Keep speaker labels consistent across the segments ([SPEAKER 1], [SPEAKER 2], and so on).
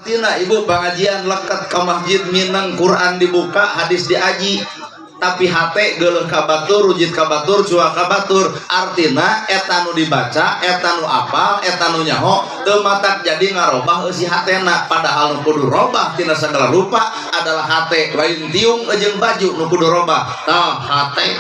[SPEAKER 1] Tina ibu pengajian leket ke masjid, mineng Quran dibuka, hadis diaji, tapi hate geuleuh ka batur, rujit ka batur, cuak ka batur. Artina eta nu dibaca, eta nu apal, eta nu nyaho teu matak jadi ngarobah eusi hatena. Padahal nu kudu robah tina segala rupa adalah hate, lain tiung jeung baju nu kudu robah, tah hate.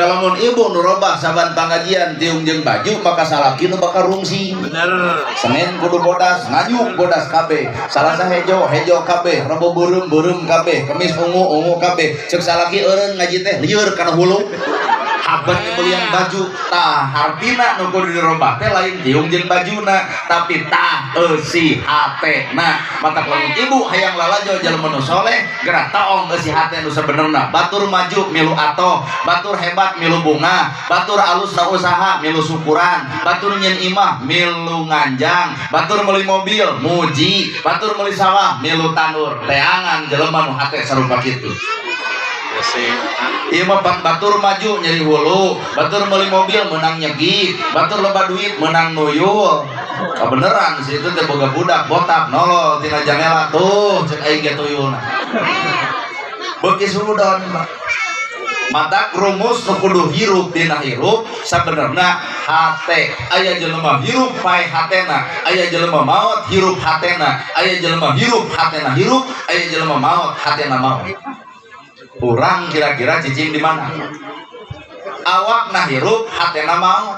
[SPEAKER 1] Lamun ibu nu robah saban pangajian tiung jeung baju, maka salaki nu bakal rungsing.
[SPEAKER 2] Bener.
[SPEAKER 1] Senin kudu bodas, nganyuk bodas kabeh, Salasa hejo, hejo kabeh, Rebo beureum, beureum kabeh, Kemis ungu, ungu kabeh. Cek salaki, eureun ngaji teh lieur kana hulu haben belian baju. Tah, hartina nu kudu dirobah teh lain tiung jeung bajuna, tapi tah eusi hatena. Matak lamun ibu hayang lalajo jelema nu soleh, gerak taong eusi hate nu sabenerna. Batur maju milu atoh, batur hebat milu bunga, batur alus na usaha milu syukuran, batur nyen imah milu nganjang, batur meuli mobil muji, batur meuli sawah milu tandur. Teangan jelema nu hate sarupa kitu. Ieu mah pan batur maju nyeri hulu, batur meuli mobil menang nyegi, batur loba duit menang nuyul. Kabeneran sih itu teh, boga budak botak nolol tina jangela, tuh cek aing ge tuyulna. Beuki sudon, Pak. Matak rumus nu kudu hirup dina hirup sabenerna hate. Aya jelema hirup pae hatena, aya jelema maot hirup hatena, aya jelema hirup hatena hirup, aya jelema maot hatena maot. Urang kira-kira cicing di mana? Awak nah hirup, hatena maot.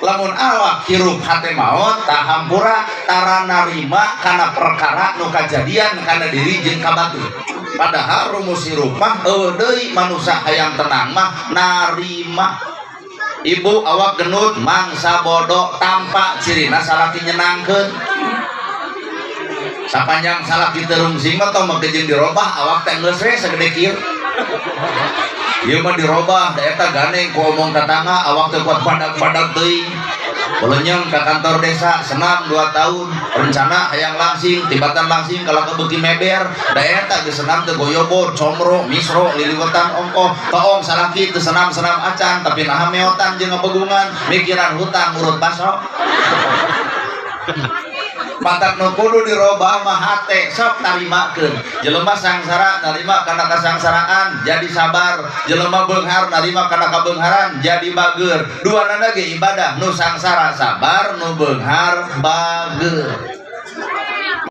[SPEAKER 1] Lamun awak hirup, hate maot, tah hampura, tara narima kana perkara nu kajadian kana diri jeung ka batur. Padahal rumus hirup mah euweuh deui manusia hayang tenang mah narima. Ibu awak genut mangsa bodoh tanpa cirina salaki nyenangkeun. Sapanjang salaki teu rungsing mah, tong make jeung dirobah, awak teh geus we sagede kieu. Ieu mah dirobah da eta gandeng ku omong tetangga, awak teu kuat badag-badag teuing. Belenyeng ke kantor desa, senam 2 tahun, rencana hayang langsing, tibatan langsing kalau kebeki meber, da eta geus senam teu goyobor, comro, misro, liliwetan ongkoh, toong salaki teu senam-senam acan, tapi naha meotan jeung ngabegungan, mikiran hutang urut baso. Matak nu kudu dirobah mah hate, sok tarimakeun. Jelema sangsara narima kana kasangsaraan jadi sabar, jelema beunghar narima kana kabeungharan jadi bager. Duanana ge ibadah, nu sangsara sabar, nu beunghar bager.